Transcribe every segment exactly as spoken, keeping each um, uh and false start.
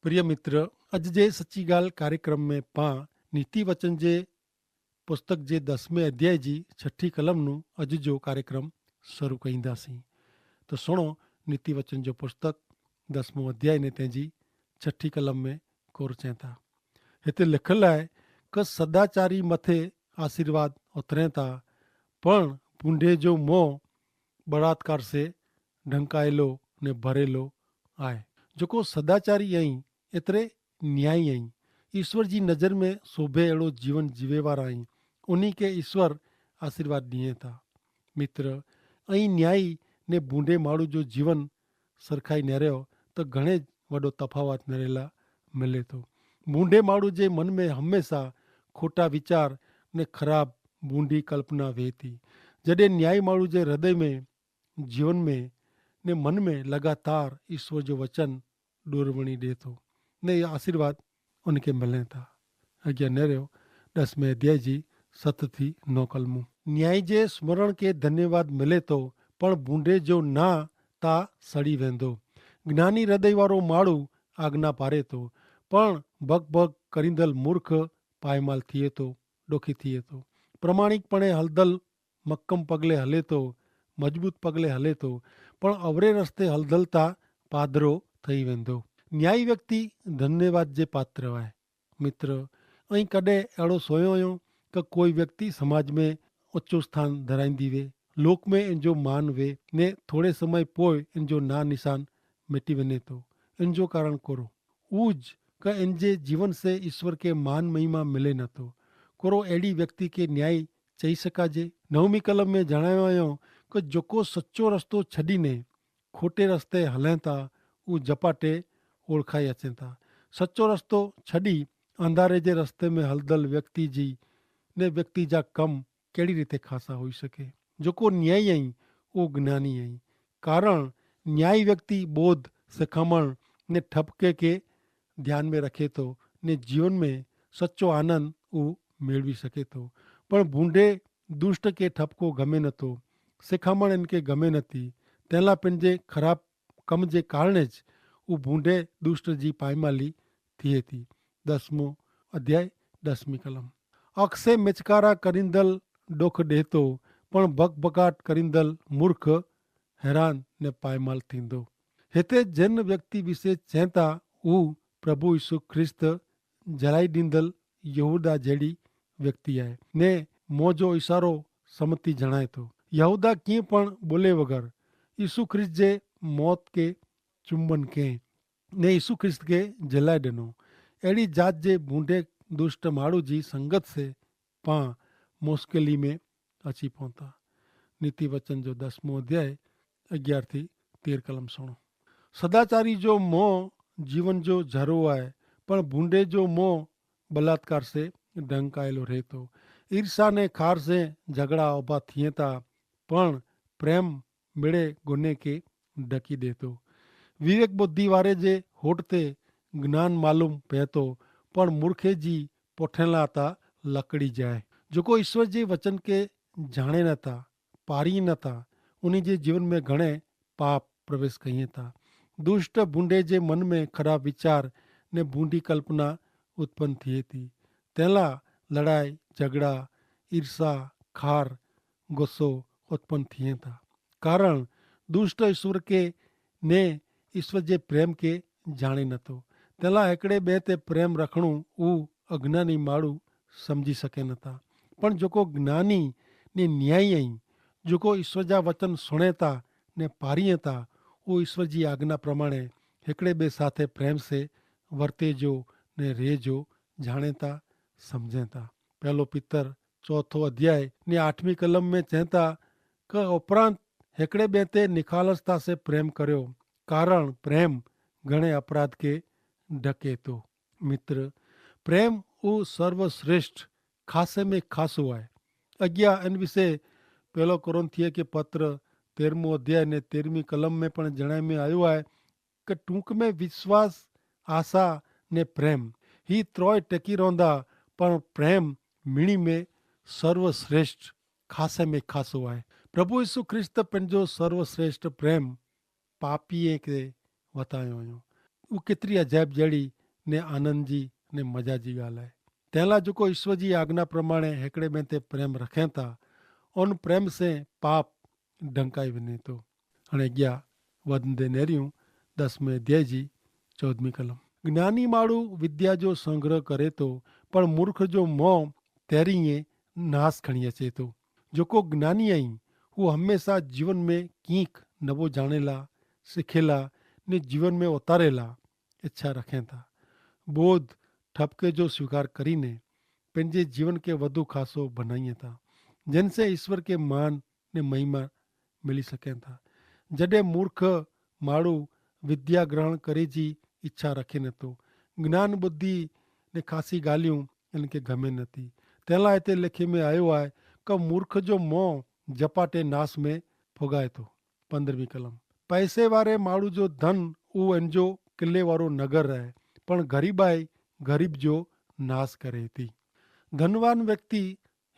પ્રિય મિત્ર, અજ જે સચ્ચી ગાલ કાર્યક્રમ મેં પાં નીતિ વચન જે પુસ્તક જે દસમે અધ્યાય જી છઠી કલમનું અજ જો કાર્યક્રમ શરૂ કઈંદા સી. તો સુણો, નીતિ વચન જો પુસ્તક દસમો અધ્યાય ને તેની છઠી કલમ મેં કોર ચેંતા. હેતા લિખલ આય કે સદાચારી મતે આશીર્વાદ ઉતરેંતા, પણ ભૂંડે જો મોં બરાત્કાર સે ઢંકાયેલો ને ભરેલો આય. જોકો સદાચારી અહીં એતરે ન્યાયી અહીં, ઈસ્વર જી નજર મેં સોભે એડો જીવન જીવેવારા અહીં, ઉની કે ઈસ્વર આશીર્વાદ દિયે થા. મિત્ર, અહીં ન્યાયી ને ભૂંડે માળુ જો જીવન સરખાઈ નહર્યો તો ઘણે જ વડો તફાવત નહરેલા મિલે થો. ભૂંડે માળુ જે મન મેં હમેંસા ખોટા વિચાર ને ખરાબ ભૂંડી કલ્પના વહેતી, જડે ન્યાયી માળુ જે હૃદય મેં જીવન મેં ને મન મેં લગાતાર ઈસ્વર જો વચન ડોરવણી દેતો ને આશીર્વાદ ઉનકે મિલે થા. અજ્ઞા નહર્યો દસમે અધ્યાય જી સત થી નોકલમું. ન્યાયી જે સ્મરણ કે ધન્યવાદ મિલે તો, પણ ભૂંડે જો ના તા સડી વેંધો. જ્ઞાની હૃદય વારો માળુ આજ્ઞા પારે તો, પણ ભગ ભગ કરીંદલ મૂર્ખ પાયમાલ થિયે તો, ડોખી થિયે તો. પ્રમાણિકપણે હલદલ મક્કમ પગલે હલે તો, મજબૂત પગલે હલે તો, પણ અવરે રસ્તે હલદલ તા પાદરો થઈ વેંધો. ન્યાયી વ્યક્તિ ધન્યવાદ જે પાત્ર વાય. મિત્ર, અહીં કદે એડો સોયો અયો કે કોઈ વ્યક્તિ સમાજ મેં ઓછો સ્થાન ધરાઈ દીવે, લોક મેં એનજો માન વે, ને થોડે સમય પોય એનજો ના નિશાન મેટી વેને તો? એનજો કારણ કોરો? ઉજ કે એનજે જીવન સે ઈસ્વર કે માન મહિમા મિલે નતો. કોરો એડી વ્યક્તિ કે ન્યાયી ચહી સકાજે? નવમી કલમ મેં જણાયો અયો કે જોકો સચો રસ્તો છડી ને ખોટે રસ્તે હલેંતા ઉજપાટે ઓળખાઈ અચેંતા. સચો રસ્તો છડી અંધારે જે રસ્તે મેં હલદલ વ્યક્તિ જી ને વ્યક્તિ જા કમ કેડી રીતે ખાસા હોઈ શકે? જોકો ન્યાયી અહીં ઉહ જ્ઞાની અહીં. કારણ ન્યાયી વ્યક્તિ બોધ, સિખામણ ને ઠપકે કે ધ્યાન મેં રખે તો ને જીવન મેં સચો આનંદ ઉહ મેળવી શકે તો. પણ ભૂંડે દુષ્ટ કે ઠપકો ગમે નતો, સિખામણ એનકે ગમે નથી. તેલા પેનજે ખરાબ કમ જે કારણે જ ઉહ ભૂંડે દુષ્ટ જી પાયમાલી થિયે તી. દસમો અધ્યાય, દસમી કલમ. અક્ષે મેચકારા કરીંદલ ડોખ દેતો, પણ ભકભકાટ કરીંદલ મૂર્ખ હેરાન ને પાયમાલ થીંદો. હેતે જેન વ્યક્તિ વિશે ચેંતા ઉહ પ્રભુ ઈસુ ખ્રિસ્ત જલાઈ દીંદલ યહૂદા જેડી વ્યક્તિ આય ને મોજો ઇશારો સમતિ જણાયતો. યહૂદા કિંપણ બોલે વગર ઈસુ ખ્રિસ્ત જે મોત કે ચુંબન કહેં ને ઈસુ ખ્રિસ્ત કે જલાઈ દેનો. એડી જાત જે ભૂંડે દુષ્ટ માડૂ જી સંગત સે પાં મુશ્કેલી મેં અચી પોતા. નીતિ વચન જો દસમો અધ્યાય અગિયાર થી તેર કલમ સુણો. સદાચારી જો મોં જીવન જો ઝરો આય, પણ ભૂંડે જો મોં બલાત્કાર સે ઢંકાયેલો રહેતો. ઈર્ષ્યા ને ખાર સે ઝઘડા ઉભા થિયેતા, પણ પ્રેમ મેળે ગુને કે ઢકી દેતો. વિવેક બુદ્ધિવારે જે હોટ તે જ્ઞાન માલૂમ પહેતો, પણ મૂર્ખે જી પોઠેલા તા લકડી જાય. જોકો ઈસ્વર જે વચન કે જાણે નતા, પારી નતા, ઉની જે જીવન મેં ઘણે પાપ પ્રવેશ કહિયે તા. દુષ્ટ ભૂંડે જે મન મેં ખરાબ વિચાર ને ભૂંડી કલ્પના ઉત્પન થિયે તી. તેલા લડાઈ, જગડા, ઈર્ષ્યા, ખાર, ગોસો ઉત્પન થિયે તા. કારણ દુષ્ટ ઈસ્વર કે ને ઈસ્વર જે પ્રેમ કે જાણે નતો. તેલા હેકડ઼ે બે તે પ્રેમ રખણું ઉં અજ્ઞાની માડૂ સમઝી સકે નતા. પણ જોકો જ્ઞાની ને ન્યાયી અહીં, જોકો ઈસ્વર જા વચન સુણેતા ને પારિયેતા, ઉં ઈસ્વર જી આજ્ઞા પ્રમાણે હેકડ઼ે બે સાથે પ્રેમ સે વર્તેજો ને રેજો જાણેતા સમઝેતા. પહેલો પિતર ચોથો અધ્યાય ને આઠમી કલમ મેં ચેંતા કે ઉપરાંત હેકડ઼ે બે તે નિખાલસતા સે પ્રેમ કર્યો, કારણ પ્રેમ ઘણે અપરાધ કે ઢકે તો. મિત્ર, પ્રેમ ઉં સર્વશ્રેષ્ઠ ખાસે મેં ખાસો આય. અગિયા એન વિશે પહેલો કોરિંથીય કે પત્ર તેરમો અધ્યાય ને તેરમી કલમ મેં પણ જણાય મેં આયો આય કે ટૂંક મેં વિશ્વાસ, આશા ને પ્રેમ, હી ત્રોય ટેકી રોંધા, પણ પ્રેમ મિણી મેં સર્વશ્રેષ્ઠ ખાસે મેં ખાસો આય. પ્રભુ ઈસુ ખ્રિસ્ત પેનજો સર્વશ્રેષ્ઠ પ્રેમ પાપીએ કે વતાયો અયો. ઉકેતરી અજાયબ જેડી ને આનંદ જી ને મજા જી ગાલ હૈ. તેલા જોકો ઈસ્વર જી આજ્ઞા પ્રમાણે હેકડ઼ે મેં તે પ્રેમ રખેં થા, ઉન પ્રેમ સે પાપ ઢંકાઈ વને તો. અને અગિયા વધન દે નેર્યું દસમે અધ્યાય જી ચૌદમી કલમ. જ્ઞાની માળું વિદ્યા જો સંગ્રહ કરે તો, પણ મૂર્ખ જો મોં તેરી નાસ ખણી અચે તો. જોકો જ્ઞાની અહીં, હુ હમેંસા જીવન મેં કિંક નવો જાણેલા, સિખેલા ને જીવન મેં ઉતારેલા ઇચ્છા રખેં થા. બોધ ઠપકે જો સ્વીકાર કરીને પેનજે જીવન કે વધુ ખાસો ભનાઈ થા, જેન સે ઈસ્વર કે માન ને મહિમા મિલી સકે થા. જડે મૂર્ખ માળુ વિદ્યા ગ્રહણ કરે જી ઇચ્છા રખે નતો, જ્ઞાન બુદ્ધિ ને ખાસી ગાલિયું એન કે ગમે નથી. તેલા એતે લેખે મેં આયો આય કે મૂર્ખ જો મોં જપાટે નાસ મેં ફોગાય તો. પંદ્રહમી કલમ. પૈસે વારે માળુ જો ધન ઉ એન જો કિલ્લે વારો નગર રહે, પણ ગરીબાઈ ગરીબ જો નાસ કરે તી. ધનવાન વ્યક્તિ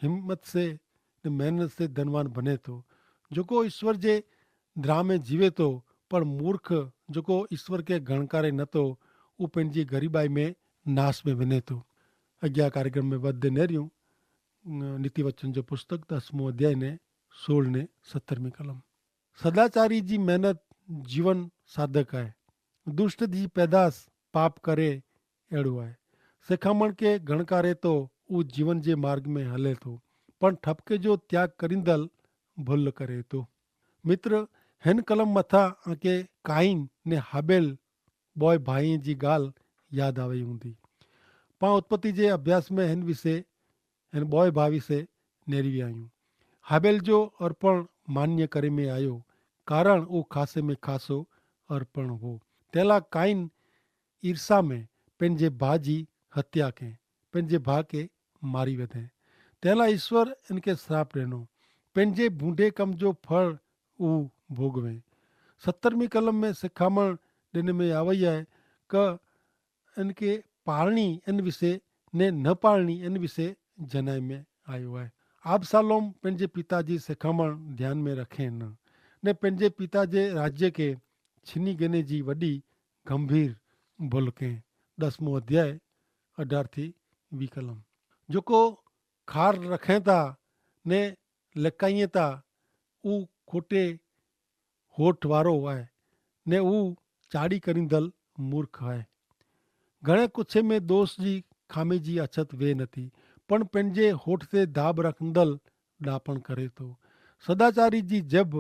હિંમત સે ને મહેનત સે ધનવાન બને તો. જોકો ઈસ્વર જે દ્રામે જીવે તો, પણ મૂર્ખ જોકો ઈસ્વર કે ગણકારે નતો, ઉપને જી ગરીબાઈ મેં નાસ મેં બને તો. અગિયા કાર્યક્રમ મેં વધે નેર્યું નીતિવચન જો પુસ્તક દસમો અધ્યાય ને સોળ ને સત્તરમી કલમ. સદાચારી જી મહેનત જીવન સાધક આય. દુષ્ટ જી પેદાસ પાપ કરે એડો આય. સેખામણ કે ગણકારે તો ઉં જીવન જે માર્ગ મેં હલે તો, પણ ઠપકે જો ત્યાગ કરીંદલ ભલ કરે તો. મિત્ર, હેન કલમ મથા આંકે કાઈન ને હાબેલ બોય ભાઈ જી ગાલ યાદ આવે હૂંદી. પાં ઉત્પત્તિ જે અભ્યાસ મેં હેન વિશે હેન બોય ભાવી સે નેરી વ્યાયું. હાબેલ જો અર્પણ માન્ય કરે મેં આયો, કારણ ઉં ખાસે મેં ખાસો અર્પણ હો. તેલા કાઈન ઈર્ષા મેં પેનજે ભા જી હત્યા કે પેનજે ભા કે મારી વધે. તેલા ઈસ્વર એનકે સ્રાપ ડેનો, પેનજે ભૂંડે કમ જો ફળ ઉં ભોગવે. સત્તરમી કલમ મેં સિખામણ ડેને મેં આવય હૈ કે એન કે પારણી એન વિશે ને ન પારણી એન વિશે જનાઈ મેં આયો હૈ. આબસાલોમ પહને પિતા જી સેખામણ ધ્યાન મેં રખે ન ને પહને પિતા જે રાજ્ય કે છીની ગને જી વડી ગંભીર ભુલ કે. દસમો અધ્યાય અઢાર થી વિકલમ. જોકો ખાર રખે તા ને લકાઈ તા ઉં ખોટે હોઠ વારો આય ને ઉં ચાડી કરીંદલ મૂર્ખ આય. ઘણે કુછે મેં દોષ જી ખામે જી અછત વે નથી, પણ પહને હોઠ તે ધાબ રખંદલ ડાપણ કરે તો. સદાચારી જી જેબ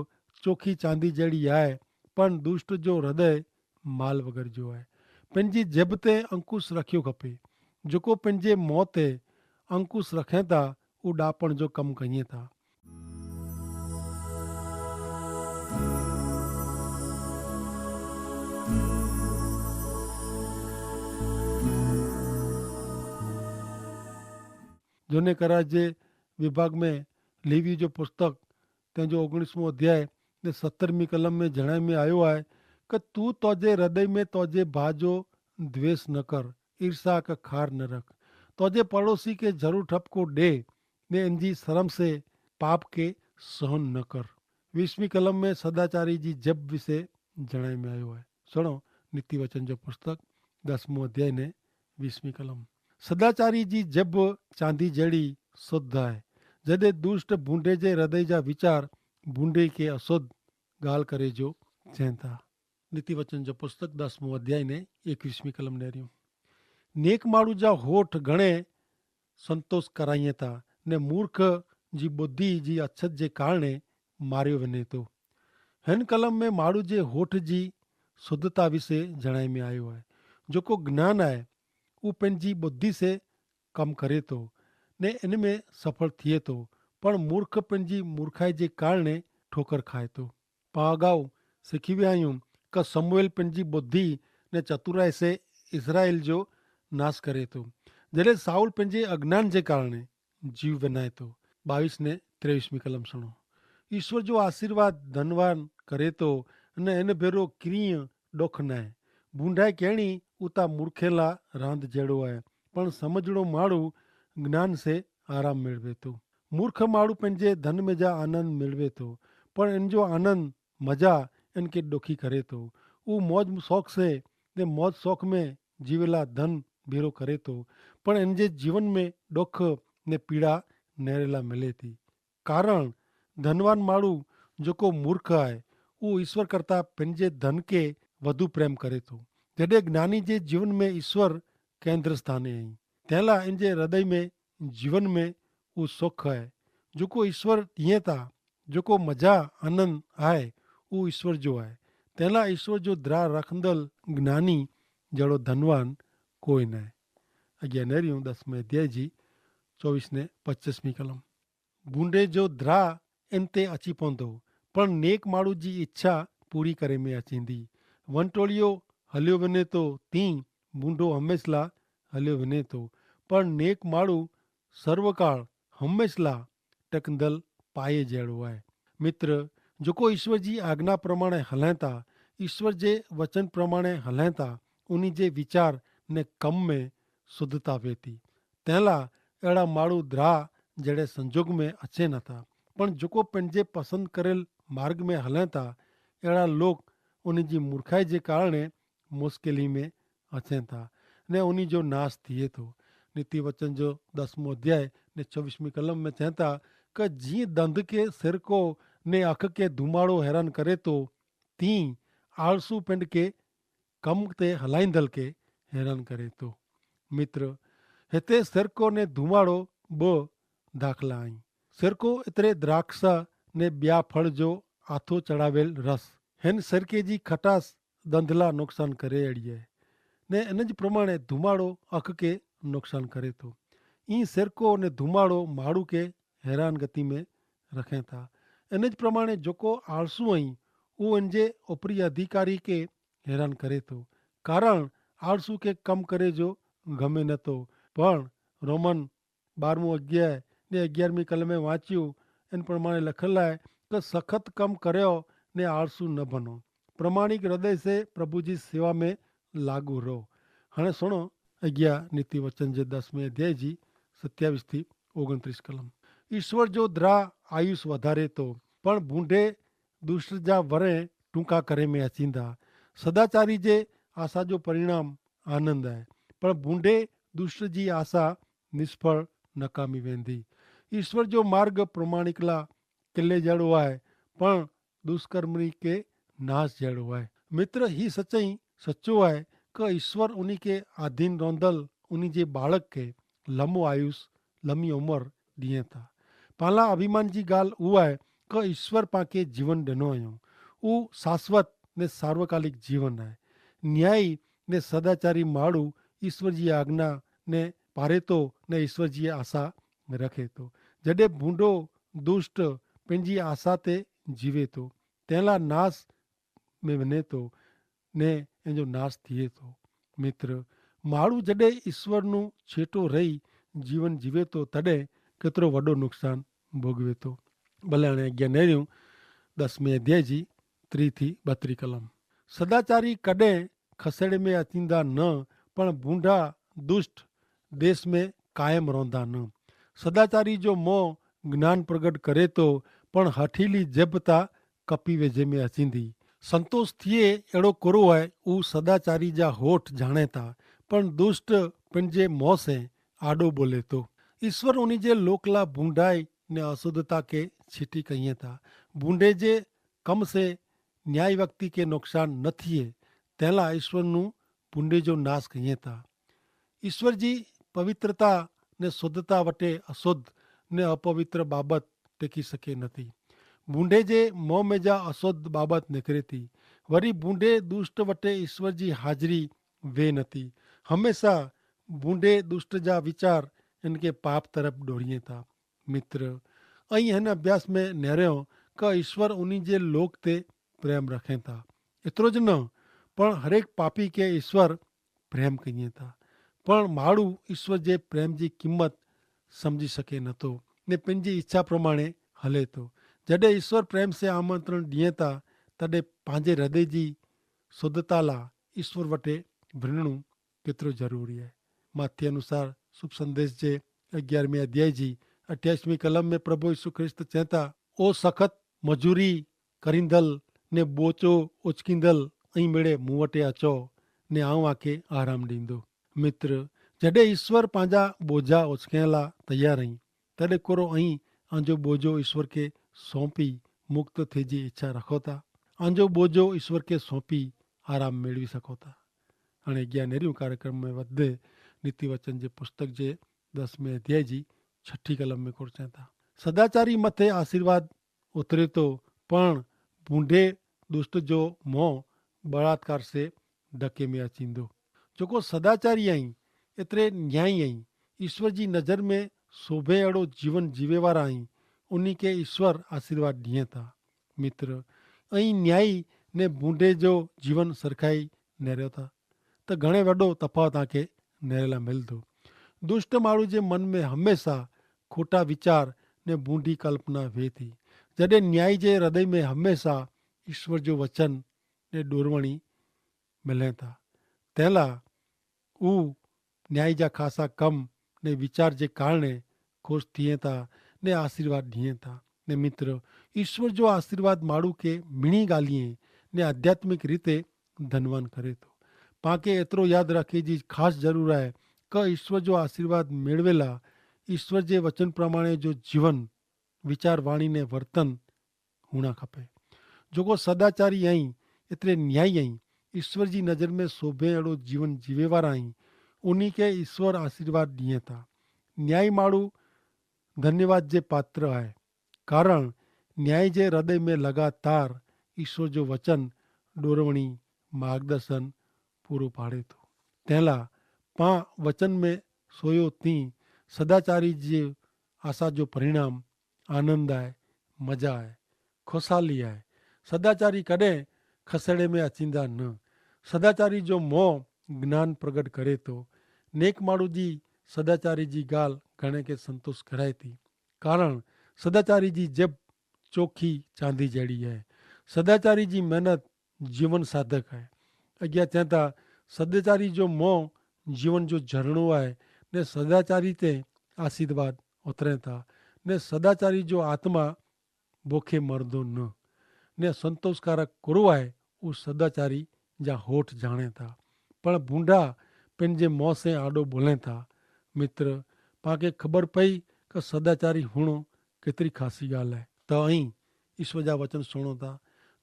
ચોખી ચાંદી જેડી આય, પણ દુષ્ટ જો હૃદય માલ વગર જો આય. પહને જેબ તે અંકુશ રખ્યો ખપે. જોકો પહને મોં તે અંકુશ રખે તા ઉં ડાપણ જો કમ કહિએ તા. જોને કરા જે વિભાગ મેં લેવી જો પુસ્તક તેનો ઓગણીસમો અધ્યાય ને સત્તરમી કલમ મેં જણાઈ મેં આયો હૈ કે તું તોજે હૃદય મેં તોજે ભા જો દ્વેષ ન કર, ઈર્ષ્યા કે ખાર ન રખ. તોજે પડોશી કે જરૂર ઠપકો ડે ને એનજી શરમ સે પાપ કે સહન ન કર. વીસમી કલમ મેં સદાચારી જી જેબ વિશે જણાઈ મેં આયો હૈ. સુણો, નીતિ વચન જો પુસ્તક દસમો અધ્યાય ને વીસમી કલમ. સદાચારી જી જેબ ચાંદી જેડી સુદ્ધ હૈ, જદે દુષ્ટ ભૂંડે જે હૃદય જા વિચાર ભૂંડે કે અસુદ્ધ ગાલ કરે જો ચેંતા. નીતિ વચન જો પુસ્તક દસમો અધ્યાય ને એકવીસમી કલમ નેર્યું. નેક માડૂ જા હોઠ ઘણે સંતોષ કરાઈ થા, ને મૂર્ખ જી બુદ્ધિ જી અછત જે કારણે માર્યો વને તો. હેન કલમ મેં માડૂ જે હોઠ જી શુદ્ધતા વિશે જણાઈ મેં આયો હૈ. જોકો જ્ઞાન આય ઉપને જી બુદ્ધિ સે કમ કરે તો ને એન મેં સફળ થિયે તો, પણ મૂર્ખ પન જી મૂર્ખાઈ જે કારણે ઠોકર ખાય તો. પાં અગાઉ સિખી વ્યા આયું કે સમૂએલ પન જી બુદ્ધિ ને ચતુરાઈ સે ઇસરાયેલ જો નાસ કરે તો, જડે સાઉલ પન જે અજ્ઞાન જે કારણે જીવ વેનાય તો. બાવીસ ને ત્રેવીસ મી કલમ સુણો. ઈસ્વર જો આશીર્વાદ ધનવાન કરે તો, અને એન ભેરો કિરિય ડોખ નાય. ભૂંડાઈ કહેણી ઉતા મૂર્ખેલા રાંધ જેડો આય, પણ સમઝડો માડૂ જ્ઞાન સે આરામ મેળવે તો. મૂર્ખ માડૂ પન જે ધન મેં જા આનંદ મેળવે તો, પણ એન જો આનંદ મજા એન કે ડોખી કરે તો. ઉં મોજ શોખ સે ને મોજ શોખ મેં જીવેલા ધન ભેરો કરે તો, પણ એન જે જીવન મેં ડોખ ને પીડા નેરેલા મિલે તી. કારણ ધનવાન માળુ જોકો મૂર્ખ આય, ઉ ઈસ્વર કરતા પેનજે ધન કે વધુ પ્રેમ કરે તો. જડે જ્ઞાની જે જીવન મેં ઈસ્વર કેન્દ્રસ્થાને અહીં, તેલા એન જે હૃદય મેં જીવન મેં ઉ સોખ આય જોકો ઈસ્વર તિયે તા. જોકો મજા આનંદ આય ઉ ઈસ્વર જો આય. તેલા ઈસ્વર જો દ્રા રખંદલ જ્ઞાની જેડો ધનવાન કોઈ નાય. અગિયા નેરિયું દસમે અધ્યાય જી ચોવીસ ને પચ્ચીસમી કલમ. ભૂંડે જો દ્રા એન તે અચી પોંધો, પણ નેક માળુ જી ઇચ્છા પૂરી કરે મેં અચીંદી. વંટોળિયો હલ્યો વને તો તી ભૂંડો હમેંસલા હલ્યો વને તો, પણ નેક માળુ સર્વકાળ હમેંસલા ટકંદલ પાયે જેડો આય. મિત્ર, જોકો ઈસ્વર જી આજ્ઞા પ્રમાણે હલેંતા, ઈસ્વર જે વચન પ્રમાણે હલેંતા, ઉની જે વિચાર ને કમ મેં શુદ્ધતા વેતી, તેલા એડા માળુ દ્રા જેડે સંજોગ મેં અચ્છે નતા. પણ જોકો પેનજે પસંદ કરેલ માર્ગ મેં હલેંતા, એડા લોક ઉની જી મૂર્ખાઈ જે કારણે મુશ્કેલી મેં અચ્છે તા, ને ઉની જો નાસ થિયે તો. નીતિ વચન જો દસમો અધ્યાય ને છવીસમી કલમ મેં ચેંતા, કે જી દંધ કે સિરકો ને અખ કે ધુમાડો હેરાન કરે તો, તી આળસુ પેંડ કે કમ તે હલાઈંદલ કે હેરાન કરે તો. મિત્ર, હેતે સિરકો ને ધુમાડો બ દાખલા આઈ. સિરકો એતરે દ્રાક્ષા ને બ્યા ફળ જો આથો ચડાવેલ રસ, હેન સિરકે જી ખટાસ દંધલા નોકસાન કરે એડિયે, ને એન જ પ્રમાણે ધુમાડો અખ કે નોકસાન કરે તો. ઈ સિરકો ને ધુમાડો માડૂ કે હેરાન ગતિ મેં રખે થા. એન જ પ્રમાણે જોકો આળસુ અહીં ઉ એન જે ઉપરી અધિકારી કે હેરાન કરે તો. કારણ આળસુ કે કમ કરે જો ગમે નતો. પણ રોમન બારમું અગિયાર ને અગિયારમી કલમે વાંચ્યું, એન પ્રમાણે લખેલા હૈ કે સખત કમ કર્યો ને આળસુ ન ભનો, પ્રમાણિક હૃદય સે પ્રભુ જી સેવા મેં લાગુ રહો. હણે સુણો અગિયાર નીતિ વચન જે દસમે અધ્યાય જી સત્યાવીસ થી ઓગણત્રીસ કલમ. ઈસ્વર જો દ્રા આયુષ વધારે તો, પણ ભૂંડે દુષ્ટ જા વરે ટૂંકા કરે મેં અચીંદા. સદાચારી જે આશા જો પરિણામ આનંદ આય, પણ ભૂંડે દુષ્ટ જી આશા નિષ્ફળ નકામી વેંધી. ઈસ્વર જો માર્ગ પ્રમાણિકલા કિલ્લે જેડો આય, પણ દુષ્કર્મી કે નાશ જેડો આય. મિત્ર, હી સચ્ચો આય કે ઈસ્વર ઉની કે આધીન રોંધલ ઉની જે બાળક કે લમો આયુષ, લમી ઉમર દિયે થા. પાલા અભિમાન જી ગાલ ઉઆ હૈ કે ઈસ્વર પાંકે જીવન ડેનો અયો. ઉ સાસ્વત ને સાર્વકાલિક જીવન હૈ. ન્યાયી ને સદાચારી માડૂ ઈસ્વર જી આજ્ઞા ને પારેતો ને ઈસ્વર જી આશા રખેતો. જડે ભૂંડો દુષ્ટ પેનજી આશા તે જીવેતો, તેલા નાશ મેં વને તો ને એનો નાશ થિયે તો. મિત્ર, માણુ જડે ઈસ્વરનું છેટો રહી જીવન જીવે તો તદે કેતરો વડો નુકસાન ભોગવે તો. ભલે અણે અજ્ઞા નહીં રહ્યું. દસમે અધ્યાય જી ત્રી થી બત્રી કલમ. સદાચારી કદે ખસેડે મેં અચીંદા ન, પણ ભૂંડા દુષ્ટ દેશ મેં કાયમ રોંધા ન. સદાચારી જો મોં જ્ઞાન પ્રગટ કરે તો, પણ હઠીલી જેબ તા કપી વેજે મેં અચીંદી. સંતોષ થિયે એડો કરો હૈ ઉ સદાચારી જા હોઠ જાણે તા, પણ દુષ્ટ પન જે મોં સે આડો બોલે તો. ઈસ્વર ઉની જે લોકલા ભૂંડાઈ ને અશુદ્ધતા કે છીટી કહિયે તા. ભૂંડે જે કમ સે ન્યાયી વ્યક્તિ કે નોકસાન ન થિયે, તેલા ઈસ્વરનું ભૂંડે જો નાસ કહિયે તા. ઈસ્વર જી પવિત્રતા ને શુદ્ધતા વટે અશુદ્ધ ને અપવિત્ર બાબત ટેકી શકે નથી. ભૂંડે જે મોં મેં જા અશુદ્ધ બાબત નેકરે તી. વરી ભૂંડે દુષ્ટ વટે ઈસ્વર જી હાજરી વે નથી. હમેંસા ભૂંડે દુષ્ટ જા વિચાર એન કે પાપ તરફ ડોરિયે તા. મિત્ર, અહીં હન અભ્યાસ મેં નેર્યો કે ઈસ્વર ઉની જે લોક તે પ્રેમ રખે તા. એતરો જ ન, પણ હરેક પાપી કે ઈસ્વર પ્રેમ કહિયે તા. પણ માડૂ ઈસ્વર જે પ્રેમ જી કિંમત સમઝી શકે નતો ને પન જી ઈચ્છા પ્રમાણે હલે તો. જડે ઈસ્વર પ્રેમ સે આમંત્રણ દિયે તા, તદે પાંજે હૃદય જી શુદ્ધતાલા ઈસ્વર વટે વૃણનું કેતરો જરૂરી હૈ. માથ્ય અનુસાર શુભ સંદેશ જે અગિયારમી અધ્યાય જી અઠ્યાઈસમી કલમ મેં પ્રભુ ઈસુ ખ્રિસ્ત ચેતા, ઓ સખત મજૂરી કરીંદલ ને બોચો ઓચકીંદલ, અહીં મેળે મુવટે અચો ને આઉં આકે આરામ દીંદો. મિત્ર, જડે ઈસ્વર પાંજા બોજા ઓછકેલા તૈયાર હૈં, તદે કોરો અહીં આજો બોજો ઈસ્વર કે સોંપી મુક્ત થે જી ઇચ્છા રખો થા? આજો બોજો ઈસ્વર કે સોંપી આરામ મેળવી સકો થા? અને જ્ઞાનેરિયું કાર્યક્રમ મેં વધે નીતિવચન જે પુસ્તક જે દસમે અધ્યાય જી છઠી કલમ મેં કોરચે થા, સદાચારી મતે આશીર્વાદ ઉતરે તો, પણ ભૂંડે દુષ્ટ જો મોં બળાત્કાર સે ડકે મેં અચીંદો. જોકો સદાચારી અહીં, એતરે ન્યાયી અહીં, ઈસ્વર જી નજર મેં સોભે એડો જીવન જીવેવારા અહીં, ઉની કે ઈસ્વર આશીર્વાદ દિયે થા. મિત્ર, અહીં ન્યાયી ને ભૂંડે જો જીવન સરખાઈ નેર્યો થા, તો ઘણે વડો તફાવત આંખે નેરેલા મિલતો. દુષ્ટ માણુ જે મન મેં હમેંશા ખોટા વિચાર ને ભૂંડી કલ્પના વે થી, જડે ન્યાયી જે હૃદય મેં હમેંશા ઈસ્વર જો વચન ને ડોરવણી મિલે થા, તેલા ઉ ન્યાયી જા ખાસા કમ ને વિચાર જે કારણે ખુશ થિયે થા ને આશીર્વાદ દિયે થા. ને મિત્ર, ઈસ્વર જો આશીર્વાદ માણુ કે મિણી ગાલિયે ને આધ્યાત્મિક રીતે ધનવાન કરે તો. પાંકે એતરો યાદ રાખે જી ખાસ જરૂર આય, કે ઈસ્વર જો આશીર્વાદ મેળવેલા ઈસ્વર જે વચન પ્રમાણે જો જીવન, વિચારવાણી ને વર્તન હુણા ખપે. જોકો સદાચારી અહીં, એતરે ન્યાયી અહીં, ઈસ્વર જી નજર મેં સોભે એડો જીવન જીવેવારા અહીં, ઉની કે ઈસ્વર આશીર્વાદ દિયે થા. ન્યાયી માણુ ધન્યવાદ જે પાત્ર આય, કારણ ન્યાયી જે હૃદય મેં લગાતાર ઈસ્વર જો વચન ડોરવણી માર્ગદર્શન પૂરો પાડે તો. તેલા પા વચન મેં સોયો તી સદાચારી જે આશા જો પરિણામ આનંદ આય, મજા આય, ખુશાલી આય. સદાચારી કદે ખસેડે મેં અચીંદા ન. સદાચારી જો મોં જ્ઞાન પ્રગટ કરે તો. નેક માણુ જી સદાચારી જી ગાલ ઘણે કે સંતોષ કરાય તી, કારણ સદાચારી જી જેબ ચોખી ચાંદી જેડી હૈ. સદાચારી જી મહેનત જીવન સાધક હૈ. અગિયા ચેંતા સદાચારી જો મોં જીવન જો ઝરણો હૈ, ને સદાચારી તે આશીર્વાદ ઉતરે થા, ને સદાચારી જો આત્મા ભોખે મરદો ન. ને સંતોષકારક કુરવાએ ઉસ સદાચારી જા હોઠ જાણે થા, પણ ભૂંડા પેનજે મોં સે આડો બોલે થા. મિત્ર, પાંકે ખબર પઈ કે સદાચારી હુણો કેતરી ખાસી ગાલ હૈ. તો અહીં ઈસ્વર જા વચન સુણો થા,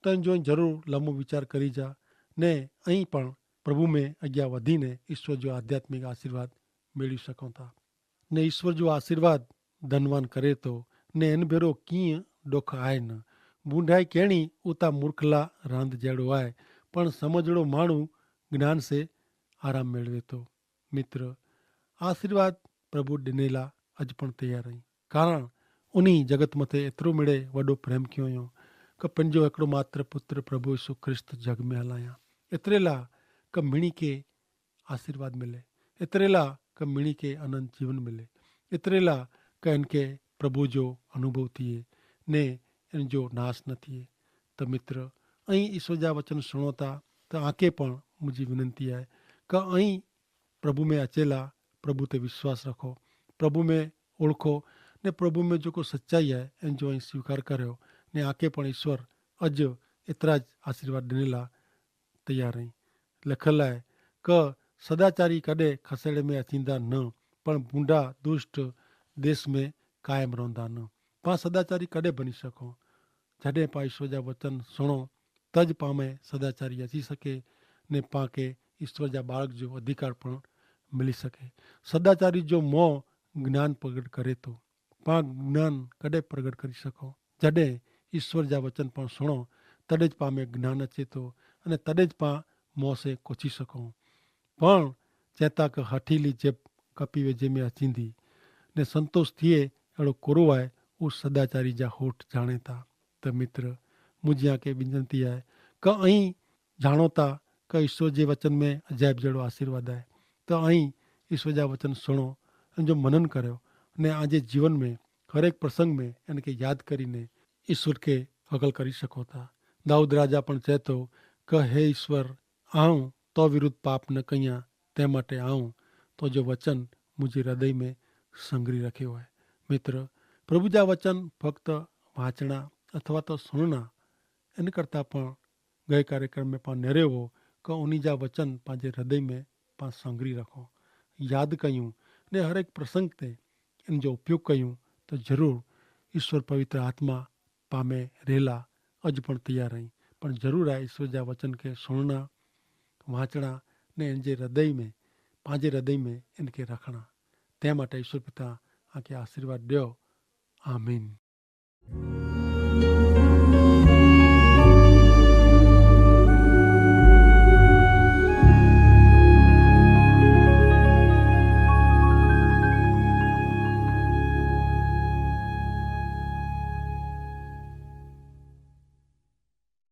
તો અહીં જો જરૂર લમો વિચાર કરી જા, ને અહીં પણ પ્રભુ મેં અગિયા વધીને ઈસ્વર જો આધ્યાત્મિક આશીર્વાદ મેળવી શકો થા. ને ઈસ્વર જો આશીર્વાદ ધનવાન કરે તો, ને એન ભેરો કિંય ડોખ આય ન. ભૂંડાઈ કેણી ઉતા મૂર્ખલા રાંધ જેડો આય, પણ સમઝડો માણુ જ્ઞાન સે આરામ મેળવે તો. મિત્ર, આશીર્વાદ પ્રભુ ડિનેલા અજ પણ તૈયાર હૈં, કારણ ઉની જગત મતે એતરો મેળે વડો પ્રેમ ક્યો યો, કે પંજો એકડો માત્ર પુત્ર પ્રભુ ઈસુ ખ્રિસ્ત જગ મેં હલાયા. એતરેલા કે મિણી કે આશીર્વાદ મિલે, એતરેલા કે મિણી કે અનંત જીવન મિલે, એતરેલા કે એનકે પ્રભુ જો અનુભવ થિયે, ને એન જો નાશ ન થિયે. તો મિત્ર, અહીં ઈસવ જા વચન સુણોતા, તો આંકે પણ મુઝે વિનંતી હૈ કે અહીં પ્રભુ મેં અચેલા પ્રભુ તે વિશ્વાસ રખો, પ્રભુ મેં ઓળખો, ને પ્રભુ મેં જો કો સચ્ચાઈ હૈ એન જો અહીં સ્વીકાર કર્યો, ને આંકે પણ ઈસવ અજ એતરા જ આશીર્વાદ દેનેલા તૈયાર હૈં. લખેલા હૈ કે સદાચારી કદે ખસેડે મેં અચીંદા ન, પણ ભૂંડા દુષ્ટ દેશ મેં કાયમ રોંધા ન. પાં સદાચારી કદે ભની શકો? જડે પાં ઈસવ જા વચન સુણો, તજ પાં મેં સદાચારી અચી સકે, ને પાં કે ઈસવ જા બાળક જો અધિકાર પણ મિલી સકે. સદાચારી જો મોં જ્ઞાન પ્રગટ કરે તો, પાં જ્ઞાન કદે પ્રગટ કરી શકો? જડે ઈસ્વર જા વચન પણ સુણો, તદે જ પાં મેં જ્ઞાન અચેતો, અને તદે જ પાં મોં સે કોછી શકો. પણ ચેતા કે હઠીલી જેબ કપી વેજે મેં અચીંદી, ને સંતોષ થિયે એડો કોરો આય, ઉસ સદાચારી જા હોઠ જાણે તા. તો મિત્ર, મુઝે આંકે વિનંતી આય, કે અહીં જાણો તા કે ઈસ્વર જે વચન મેં અજાયબ જેડો આશીર્વાદ આય. તો અહીં ઈસ્વર જા વચન સુણો, અને જો મનન કર્યો, અને આજે જીવન મેં હરેક પ્રસંગ મેં એનકે યાદ કરીને ઈસ્વર કે હકલ કરી શકો થા. દાઉદ રાજા પણ ચેતો કે હે ઈસ્વર, આઉં તો વિરુદ્ધ પાપ ન કહિયા, તે માટે આઉં તો જો વચન મુઝે હૃદય મેં સંગરી રખ્યો હૈ. મિત્ર, પ્રભુ જા વચન ફક્ત વાંચણા અથવા તો સુણના એન કરતા પણ ગય કાર્યક્રમ મેં પાં નેરેવો કે ઉની જા વચન પાંજે હૃદય મેં પાં સંગ્રી રાખો, યાદ કહ્યું, ને હરેક પ્રસંગ તે એન જો ઉપયોગ કહ્યું, તો જરૂર ઈશ્વર પવિત્ર આત્મા પામે રહેલા અજ પણ તૈયાર હૈં. પણ જરૂર આય ઈશ્વર જા વચન કે સુણના, વાંચણા, ને એન જે હૃદય મેં પાંજે હૃદય મેં એન કે રાખણા. તે માટે ઈશ્વર પિતા આકે આશીર્વાદ દ્યો. આમીન.